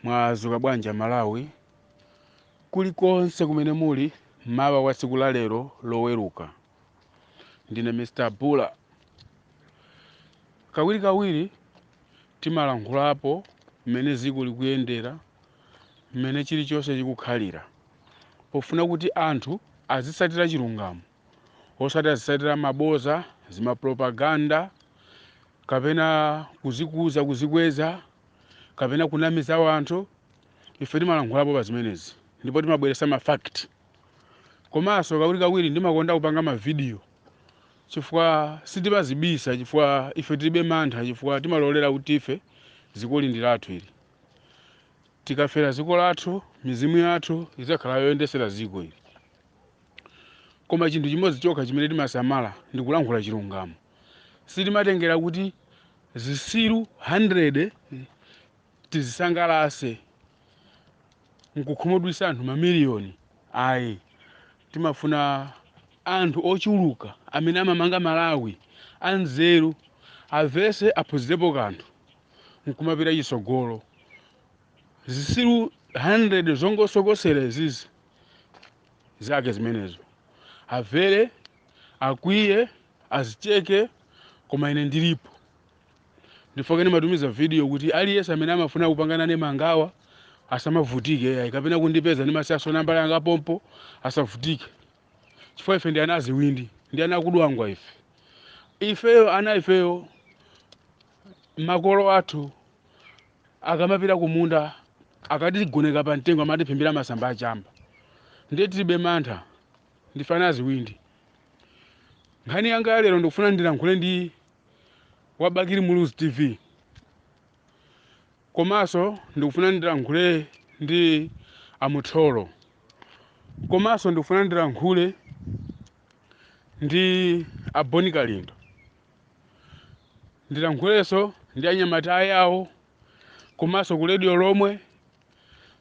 Mwadzuka bwanji Malawi kulikonse kumene muli mawa wa tsiku la lero Loweruka. Ndine Mr. Bula. Kawirikawiri timalankhulapo mmene dziko likuyendera, mmene chilichonse chikukhalira, pofuna kuti anthu azitsatira chilungamo, osati azitsatira maboza, zimapropaganda, kapena kuzikuza, kuzikweza, kapena kunamiza anthu. Ife timalankhulapo pa zimenezi ndipo timabweretsa ma fact. Komanso kawirikawiri ndimakonda kupanga mavidiyo chifukwa sindimazibisa, chifukwa ife tilibe mantha, chifukwa timalolera kuti ife dzikoli ndi lathu ili. Tikafera dziko lathu, mizimu yathu idzakhala yoyendesera dziko ili. Koma chinthu chimodzi chokha chimene timasamala ndi kulankhula chilungamo. Sitimatengera kuti zisilu 100 tizisangalase nkukhumudwitsa anthu mamiliyoni, ayi. Timafuna anthu ochuluka amene amamanga Malawi anzeru avese, aphunzirepo kanthu nkumapita chitsogolo. Zisilu 100 zongosokosera izizi zake zimenezo, avere, akwiye, azicheke, koma ine ndilipo. Ndifoke ndimatumiza video kuti aliyense amene amafuna kupangana ne mangawa asamavutike, ayi, kapena kundipeza ndimasiyaso nambala yanga pompo, asavutike, chifukwa ife ndi ana aziwindi, ndi ana akudwangwa. Ife ifeyo ana ifeyo, makolo athu akamapita kumunda, akatigoneka pa mtengo amatiphimbira masamba achamba. Ndiye tilibe mantha, ndife ana aziwindi. Nkhani yanga ya lero, ndikufuna ndilankhule ndi wa Bakili Muluzi TV, komanso ndikufuna ndilankhule ndi amutholo, komanso ndikufuna ndilankhule ndi aboni Kalindo, ndilankhulenso ndi anyamata ayawo, komanso ku radio lomwe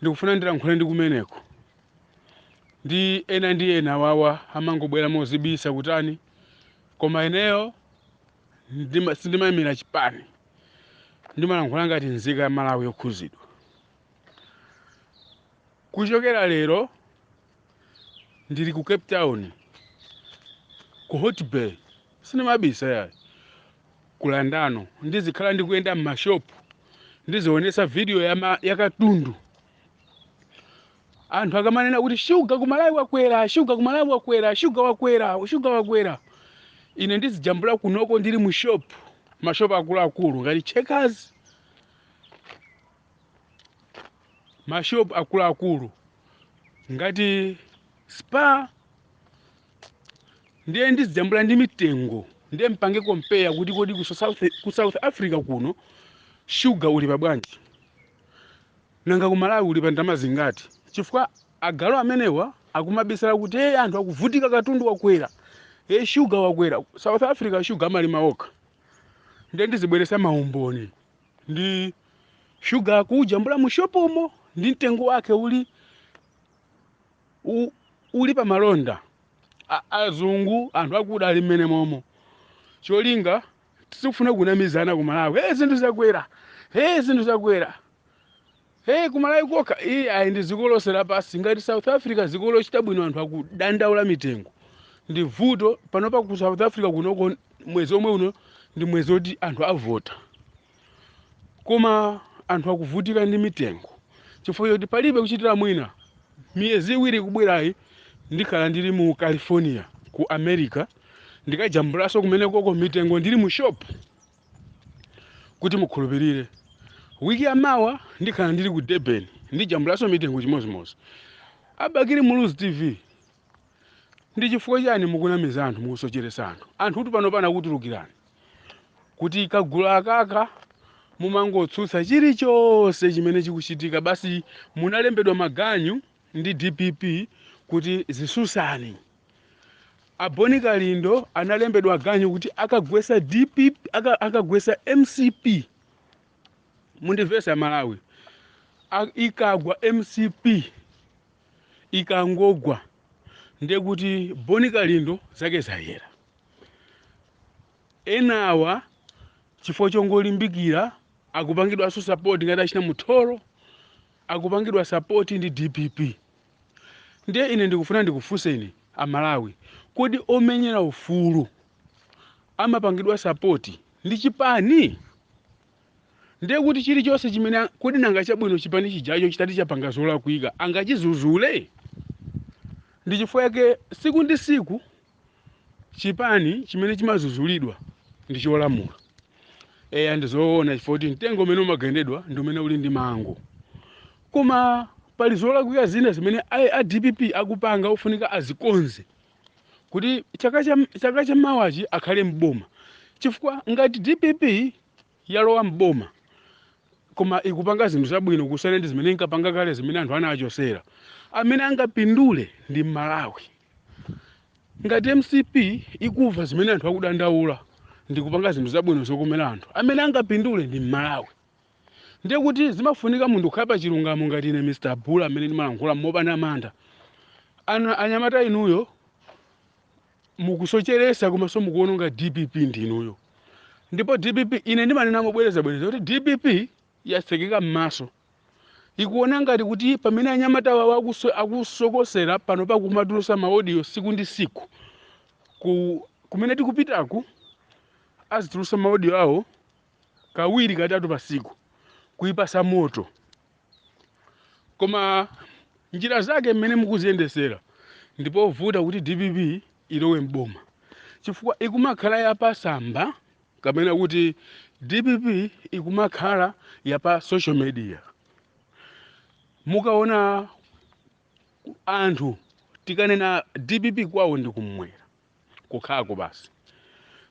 ndikufuna ndilankhule ndi kumeneko, ndi ena ndi ena wawa amangobwera mozibisa kutani. Koma ineyo sindimayimira chipani, ndimalankhula ngati nzika ya Malawi yokhuzidwa. Kuchokera lero ndili ku Cape Town, ku Hot Bay, sindimabisa yayi. Kulandano ndizikhala ndikuyenda m'mashopu, ndizionesa video ya katundu. Anthu akamanena kuti shuga ku Malawi wakwera, shuga ku Malawi wakwera, shuga wakwera, shuga wakwera, ine ndizijambula kunoko ndili mu shop, mashopu akuluakulu ngati Checkers, mashopu akuluakulu ngati Spar. Ndiye ndizijambula ndi mitengo, ndiye mpange compare kuti kodi ku South Africa kuno shuga uli pa bwanji, nanga ku Malawi uli pa ndalama zingati? Chifukwa agalu amenewa akumabisala kuti hey, anthu akuvutika, katundu wakwera, hey, shuga wakwera. South Africa shuga amalima okha. Ndiye ndizibweresa maumboni ndi shuga akujambula mu shopumo ndi mtengo wake uli pa malonda. Azungu, anthu akuda ali mmene momo. Cholinga tikufuna kunamizana ku Malawi, hey, zinthu zakwera, hey, zinthu zakwera, hey, ku Malawi kokha. Iye ayi, ndi dziko lonse lapansi. Ngati South Africa, dziko lochita bwino, anthu akudandaula mitengo, ndi vuto. Panopa ku South Africa kunoko mwezi omwe uno ndi mwezi woti anthu avota, koma anthu akuvutika ndi mitengo chifukwa choti palibe kuchitira mwina. Miyezi 2 ikubwerayi ndikhala ndili mu California ku America, ndikajambulanso kumene koko mitengo ndili mu shop kuti mukhulupirire. Wiki yamawa ndikhala ndili ku Durban, ndijambulanso mitengo chimozimozi. Abakili Muluzi TV, ndi chifukwa chani mukunamiza anthu, mukusocheresa anthu? Anthu kuti pano pana kutulukirani kuti kagulu akaka mumangotsutsa chilichonse chimene chikuchitika basi. Munalembedwa maganyu ndi DPP kuti zisusani. Aboni Kalindo analembedwa ganyu kuti akagwesa DPP, akagwesa MCP. Mundimvesa Malawi, ikagwa MCP, ikangogwa, ndiye kuti Boni Kalindo zake zayera. Enawa chifukwa chongolimbikira akupangidwanso support ngati achina Mutholo. Akupangidwa support ndi DPP. Ndiye ine ndikufuna ndikufunseni Amalawi, kodi omenyera ufulu amapangidwa support ndi chipani? Ndiye kuti chilichonse chimene, kodi nanga chabwino, chipani chijacho chitati chapanga zolakwika, angachizuzule? Ndi chifukwa yake siku ndi siku chipani chimene chimazuzulidwa ndi cholamula. Eya, ndizoona, chifukwa kuti mtengo umene umagendedwa ndi umene uli ndi mango. Koma pali zolakwika zina zimene a DPP akupanga, ofunika azikonze kuti chaka cha mawachi akhale mboma. Chifukwa ngati DPP yalowa mboma koma ikupanga zinthu zabwino kusiyana ndi zimene inkapanga kale, zimene anthu anachosera, amene angapindule ndi Malawi. Ngati MCP ikumva zimene anthu akudandaula ndi kupanga zinthu zabwino zokomera anthu, amene angapindule ndi Malawi. Ndiye kuti zimafunika munthu kukhala pa chilungamo ngati ine Mr Bula, amene ndimalankhula mopanda mantha. Ana anyamata, inuyo mukusocheresa komanso mukuononga DPP ndinuyo. Ndipo DPP, ine ndimanena mobwerezabwereza kuti DPP yatsekeka m'maso, ikuona ngati kuti pamene anyamata wawo akusokosera pano pakumatulusa ma audio siku ndi siku, kumene tikupitaku azitulusa ma audio awo kawiri katatu pa siku kuipasa moto. Koma njira zake mmene mukuziyendesera, ndipo vuta kuti DPP ilowe mboma, chifukwa ikumakhala yapasamba, kapena kuti DPP ikumakhala yapa social media. Mukaona anthu tikanena DPP, kwawo ndi kummwera kukhako basi.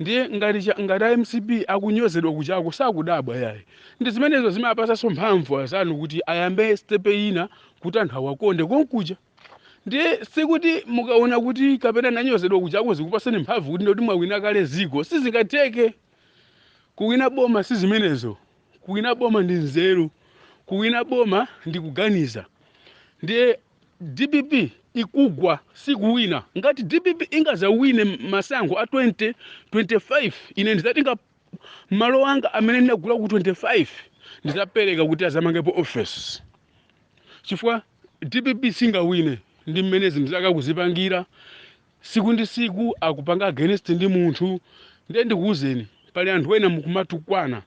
Ndiye ngati MCP akunyozedwa kuchako, sakudabwa yayi. Ndi zimenezo zimapasanso mphamvu azanu kuti ayambe step ina kuti anthu awakonde konkuja. Ndiye sikuti mukaona kuti kapena nanyozedwa kuchako zikupasani mphamvu kuti ndoti mwawina kale ziko. Sizingatheke. Kuwina boma si zimenezo. Kuwina boma ndi nzeru, kuwina boma ndi kuganiza. Ndiye DPP ikugwa, sikuwina. Ngati DPP ingazawine masankho a 2025, ine ndizatenga malo anga amene ndinagula ku 25, ndizapereka kuti azamangepo office, chifukwa DPP singawine ndi mmene zinthu zake akuzipangira. Siku ndi siku akupanga against ndi munthu. Ndiye ndikuwuzeni, pali anthu ena mukumatukwana.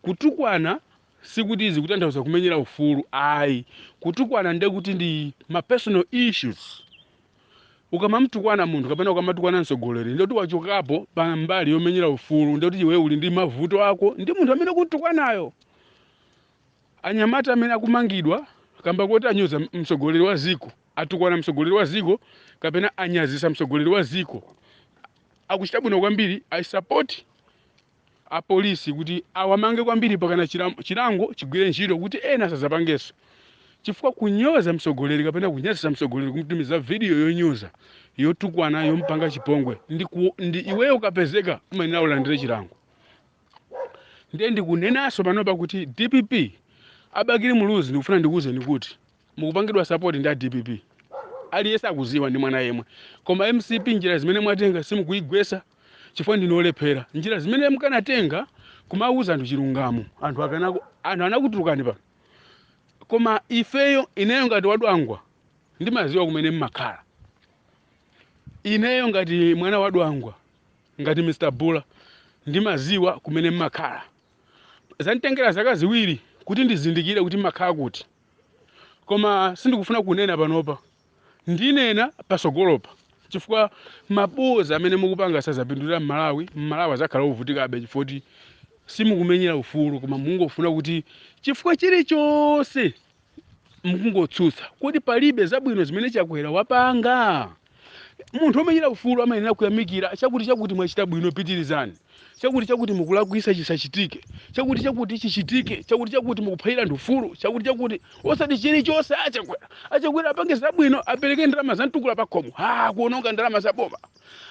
Kutukwana sikuti zikutanthauza kumenyera ufulu, ayi. Kutukwana ndiye kuti ndi ma personal issues. Ukamamtukwana munthu kapena ukamatukwana mtsogoleri, ndoti wachokapo pa mbali yomenyera ufulu, ndoti iwe uli ndi mavuto ako ndi munthu amene kutukwanayo. Anyamata amene akumangidwa kamba kuti anyoza mtsogoleri wa ziko, atukwana mtsogoleri wa ziko kapena anyazisa mtsogoleri wa ziko, akuchita bwino kwambiri. I support apolisi kuti awamange kwambiri pakana chilango chigwire ntchito kuti ena asazapangenso, chifukwa kunyoza mtsogoleri kapena kunyazisa mtsogoleri, kumtumiza video yonyoza, yotukwana, yompanga chipongwe, ndi iweyo ukapezeka umayenera ulandire chilango. Ndiye ndikunenanso panopa kuti DPP, a Bakili Muluzi, ndikufuna ndikuwuzeni kuti mukupangidwa support ndi a DPP. Aliyense akuziwa, ndi mwana yemwe. Koma MCP, njira zimene mwatenga simukuyigwesa chifukwa ndinolephera. Njira zimene mukanatenga kumawuza anthu chilungamo, anthu anakutulukani pano. Koma ifeyo, ineyo ngati wadwangwa, ndimaziwa kumene mmakhala. Ineyo ngati mwana wadwangwa, ngati Mr Bula, ndimaziwa kumene mmakhala. Zanditengera zaka 2 kuti ndizindikire kuti mmakhala kuti, koma sindikufuna kunena panopa, ndinena pasogolopa, chifukwa maboza amene mukupanga sazapindulira Mmalawi. Mmalawi azakhala ovutikabe chifukwa kuti simukumenyera ufulu, koma mungofuna kuti chifukwa chilichonse mukungotsutsa kuti palibe zabwino zimene Chakwera wapanga. Munthu womenyera ufulu amayenera kuyamikira chakuti chakuti mwachita bwino, pitirizani; chakuti chakuti mukulakwisa, chisachitike; chakuti chakuti chichitike; chakuti chakuti mukuphwanyira anthu ufulu, chakuti chakuti. Osati chilichonse aChakwera. AChakwera apange zabwino, apereke ndalama za mtukula pakhomo, ha, kuononga ndalama za boma.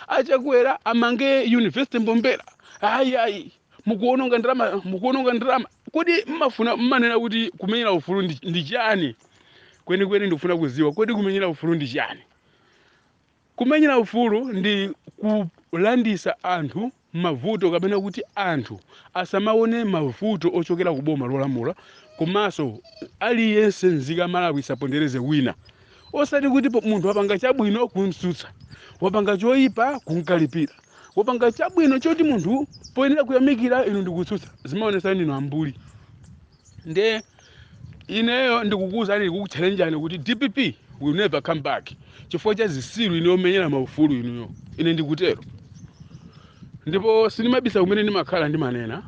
AChakwera amange university Mbombela, ayi ayi, mukuononga ndalama, mukuononga ndalama. Kodi mmafuna, mmanena kuti kumenyera ufulu ndi chani kwenikweni? Ndikufuna kuziwa, kodi kumenyera ufulu ndi chani? Kumenyera ufulu ndi kulandisa anthu mavuto, kapena kuti anthu asamaone mavuto ochokera ku boma lolamula. Komanso aliyense nzika Malawi isapondereze wina, osati kuti munthu wapanga chabwino kumsutsa, wapanga choyipa kumkalipira, wapanga chabwino choti munthu poyenera kuyamikira inu ndikutsutsa. Zimaonesa inu ambuli. Nde ineyo ndikukuwuzani, ndikukuchallenjani kuti DPP will never come back chifukwa cha zisilu ine omenyera maufulu inuyo. Ine ndikutero, ndipo sindimabisa kumene ndimakhala, ndimanena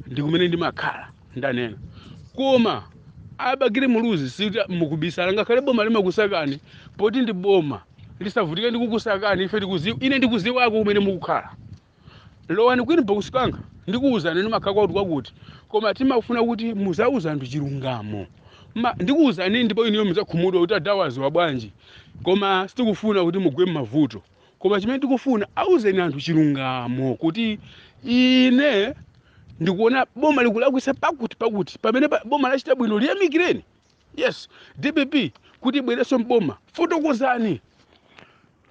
ndi kumene ndimakhala ndanena. Koma a Bakili Muluzi, sikuti mukubisala, ngakhale boma limakusakani, poti ndi boma lisavutike ndikukusakani. Ife tikuziwa, ine ndikuziwako kumene mukukhala. Lowani ku inbox kanga, ndikuwuzani ndimakhala kwakuti kwakuti. Koma timafuna kuti muzauza anthu chilungamo. Ndikuwuzani, ndipo inuyo mudzakhumudwa kuti adawaziwa bwanji. Koma sitikufuna kuti mugwe m'mavuto. Koma chimene tikufuna, auzeni anthu chilungamo kuti ine ndikuona boma likulakwisa pakuti pakuti, pamene boma lachita bwino liyamikireni. Yes, DPP kuti ibwerenso mboma, fotokozani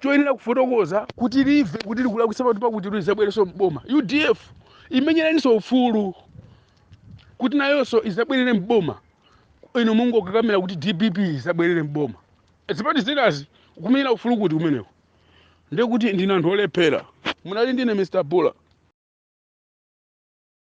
choyenera kufotokoza kuti live kuti likulakwisa pakuti pakuti lizabwerenso mboma. UDF imenyeraninso ufulu kuti nayonso izabwerere mboma. Inu mungokakamira kuti DPP izabwerere mboma, zipani zinazi kumenyera ufulu kuti kumeneko, ndekuti ndine anthu olephera. Munali ndine Mr Bula.